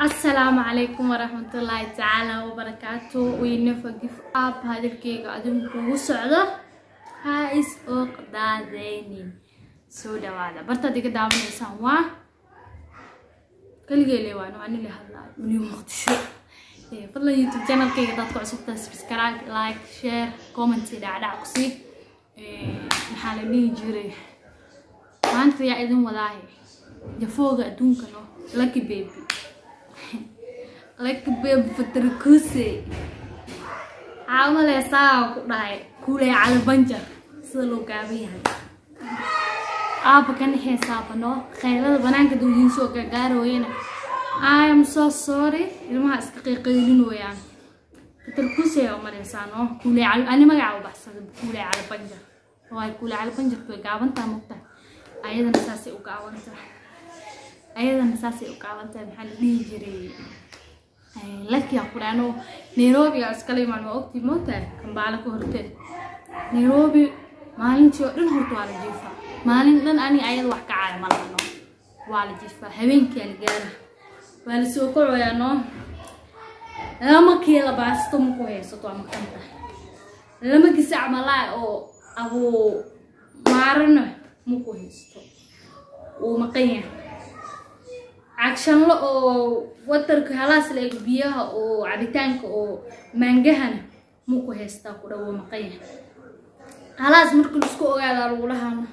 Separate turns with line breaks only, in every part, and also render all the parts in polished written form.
Asalaamu calaykum waraxmatullaahi tacaala wabarakaatu. We never give up. Hadalkeyga adigu kugu socdo, ha is oqdaadeynin. Soo dhawaada bartaad iga daawanaysaan, waa kaligeele waano anile hadlaayo Mulyo Muqdisho. Fadlan YouTube channelkayga dad ku cusubtaa, subscribe, like, share, comment, dhacdhac ku sii. Maxaa la dhihi jiray, maanta yaa idin wadaahe jafooga adduunka no? Lucky Baby, Lucky Baby Fatarkuse. Waxaa umaleysaa ku dhahay kuuley Cali Banjar sida loo gaaban yahay. Aaba ka naxeysaaba no, khaylada banaanka duu soo gaagaarooyena. I am so sorry, ilmaha iska qiiqaylinooyaan. Fatarkuse aa umaleysaa no, kuuley Cali. Ani magaca u baxsaday kuuley Cali Banjar waay. Kuuley Cali Banjarku way gaabantaa, mogtahay? Ayadana saasay u gaabantahay, ayadana saasay u gaabantahay. Maxaa la dhihi jiray, Lucky aan ku dhaano Nairobi aa iskala imaan, waa ogtii, moogtahay? Kambaale ka horteed Nairobi maalintii oo dhan horta waa la jiifaa. Maalin dhan ani ayada wax ka caaya ma lahano, waa la jiifaa. Habeenkii aa la gaara, waa la soo kacoyaa no. 2 kiilo baasto ma ku haysato, waa maqan tahay. 2 gisac malaa oo abuu maarana ma ku haysto, wuu maqan yahay. Cagshanlo oo watarka halaas la eg biyaha oo cabitaanka oo maangahana ma ku haystaa, ku dhow, wuu maqan yahay. Halaas marka laisku ogaadaa lagu dhahaano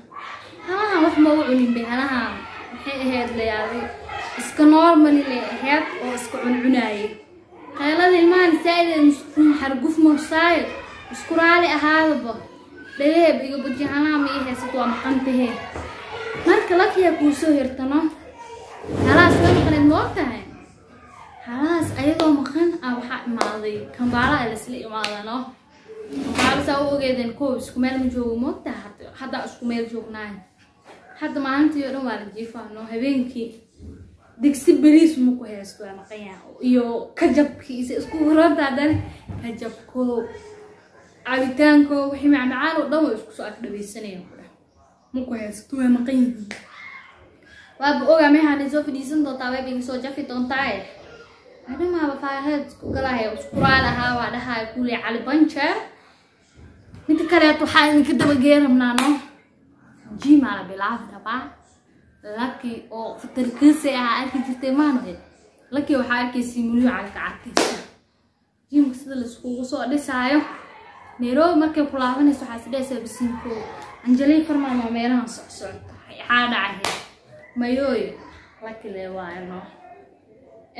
halahan wax ma u cunin bay. Halahan maxay ahayd layaaday, iska normally lay ahayd oo iska cuncunaayay. Qaylada ilmahan saaid isku xarguf moosaayo, isku raali ahaadaba dhagaheeb iga buji. Halaha ma ii haysato, waa maqan tahee. Marka Luckyyaa kuu soo hirtano, halaas way maqaneed, ma ogtahay? Halaas ayadoo maqan ah waxaa imaaday Kambaalaha laisla imaadano. Kambaala saa u ogeedeen, kow isku meel ma joogo, ma ogtahay? Hadda isku meel joognaay. Hadda maalintii oo dhan waa la jiifaano. Habeenkii digsi bariis ma ku haysto, waa maqan yahay, iyo kajabkiisa isku huranta. Haddana kajabko, cabitaanko, wixii macmacaan oo dhan way isku soo agdhaweysanayaan, ku dheh ma ku haysto, waa maqan yihiin. Waaba ogaa meexaanay soo fadhiisan doontaa, waaba iga soo jafi doontaaye. Adhamaaba faaheed isku galahay, isku raal ahaa, waa dhahay kuuley Cali Banjeer. Midda kaleeto waxaa idinka dabagee rabnaa no, jimaa la bilaabi rabaa. Lucky oo fatarkiisa ah arki jirtay maanohe. Lucky waxaa arkaysay Mulyo Cali kacataysa gymka sida laiskugu soo dhisaayo. Nairobi markay ku laabanayso waxaa is dhehaysaa, bisinko Anjalay Farmaan waa meelahan socsocota, maxaa dhacay? Mayooy, Lucky le waayo no.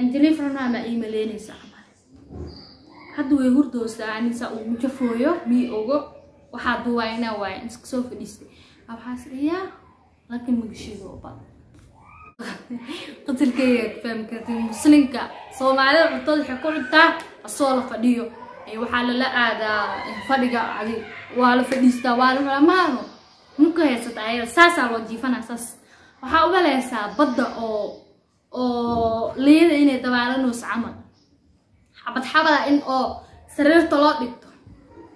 Anjalay Farmaan baa ii maleynaysa camal. Hadda way hurdoosaa, anisa uu jafooyo mii ogo. Waxaa duubaa inaa waaya iska soo fadhiistay, waxaa is dhayaa Lucky magashido bad qatalkeyga ka fahmi kartay. Muslimka Soomaalida cuntada waxay ku cuntaa asoo la fadhiyo. Waxaa lala aadaa fadhiga, adi waa la fadhiistaa, waa la cunaa maano. Ninka haysata ayada saasaa loo jiifanaa. Saas waxaa umaleysaa badda oo liida inay dabaalanayso camal, xabad xabada in oo sariirta loo dhigto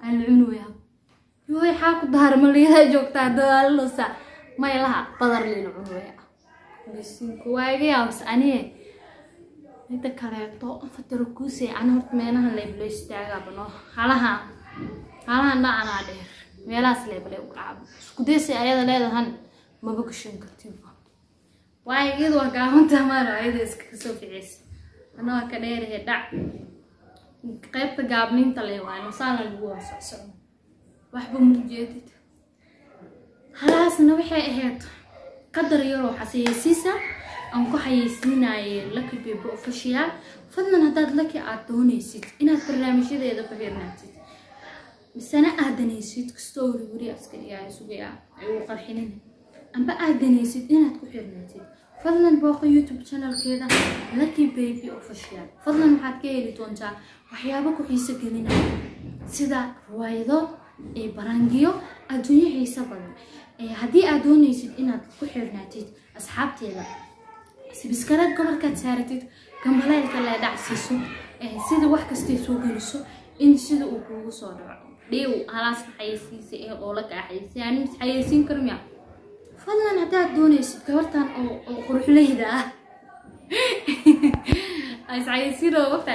aan la cunoyaa. Yooy, xaa ku daarma liidaa joogtaa dabaalanaysaa maylaha badar liila cunoyaa. Bisinku waa iga yaabs aniye. Midda kaleeto fatarkuuse ani horta meelahan leeblo istaagaaba no, halahan halahan dhacanaa dheer, meelahaas leeble u dhacaba. Isku daysay ayada leedahan maba gashan kartidba, waayo iyadu waa gaabanta maano, ayada iskaga soo ficeysa. Ana waa ka dheerahe, dhac qaybta gaabniinta le waayo saana lagu waa socsocdo, waxba mujeedid. Halaasna waxay ahayd qadar yaroo xasayeysiisa aan ku xayeysiinayay Lucky Baby Official. Fadlan haddaad Lucky aad doonaysid inaad barnaamijyadeeda ku xirnaatid, misena aad danaysid kastoo weri weri iska dhigaayo sugaya ay ugu qarxinin, amba aad danaysid inaad ku xirnaatid, fadlan booqo YouTube channelkeeda Lucky Baby Official. Fadlan waxaad ka heli doontaa waxyaabo ku xiiso gelinaya sida riwaayado, barangiyo, adduunyo xiiso badan. Haddii aad doonaysid inaad ku xirnaatid asxaabteeda, subscribe markaad saaratid, gambaleelka la dhacsiiso, sida wax kastay soo geliso in sida uu kuugu soo dhaco. Dhiw halaas xayeysiisa ee oo la kaa xayeysiin ani mis xayeysiin karo miya? Fadlan haddaad doonaysid gabartan oo quruxleyda ah. Iscaysiino waqta.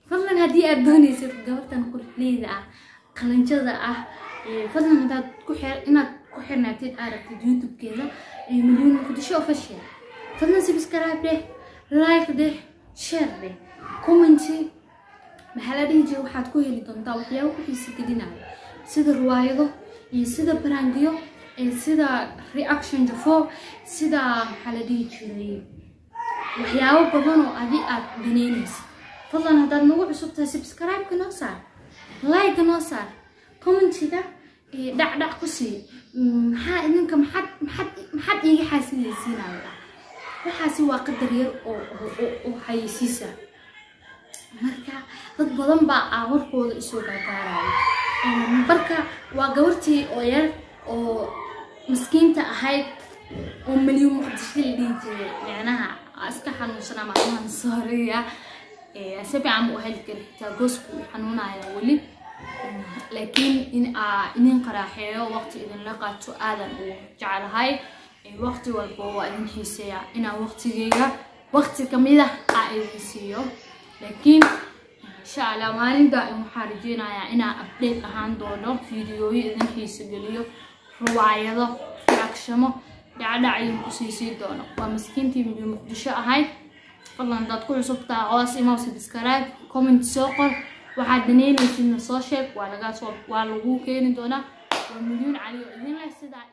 Fadlan haddii aad doonaysid gabartan quruxleyda ah, qalanjada ah, fadlan haddaad ku xir inaad ku xirnaatid aad rabtid YouTube-keeda ee Milyuun Muqdisho Official, fadlan subscribe dheh, like dheh, share dheh, comment. Maxaa la dhihi jiray, waxaad ku heli doontaa waxyaabo ku xiisi gelinayo, sida riwaayado iyo sida prank-yo iyo sida reaction jafo, sida maxaa la dhihi jiray, waxyaabo badan oo adi aad daneynaysid. Fadlan haddaad nagu cusub tahay, subscribe-ka noo saar, like noo saar, comment-iga dhacdhac ku sii. Maxaa idinka maxaad iiga xaasidaysiinaya? Waxaasi waa qadar yar oo xayeysiisa. Marka dad badan baa aa warkooda isoo gaagaaraya. Marka waa gabartii oo yar oo miskiinta ahayd oo Milyuun Muqdisho la dhihi jiray. Micnaha iska xanuunsanaa maalmahan, sorry-a, si fiican ma u heli kari, xitaa goosku uu xanuunaya weli, laakiin in aa idin qaraaxeeyo, waqti idinla qaato aadan ugu jeclahay. Waqti walba waa idin xiiseeya inaan waqtigeyga waqti kamid ah aa idin siiyo. Laakiin insha Allah maalin daa'im waxaan rajeynayaa inaan update ahaan doono, fiidiyooyo idin xiiso geliyo, riwaayado, reaction-mo, dhacdhac idin ku sii doono. Waa maskiintii Milyuun Muqdisho ahayd. Fadlan haddaad ku cusub tahay, hoos imaw, subscribe, comment soo qor, waxaad daneynaysidna soo sheeg, waa lagaa soo waa lagu keeni doonaa. Waa Milyuun Cali oo idin leh sidaa.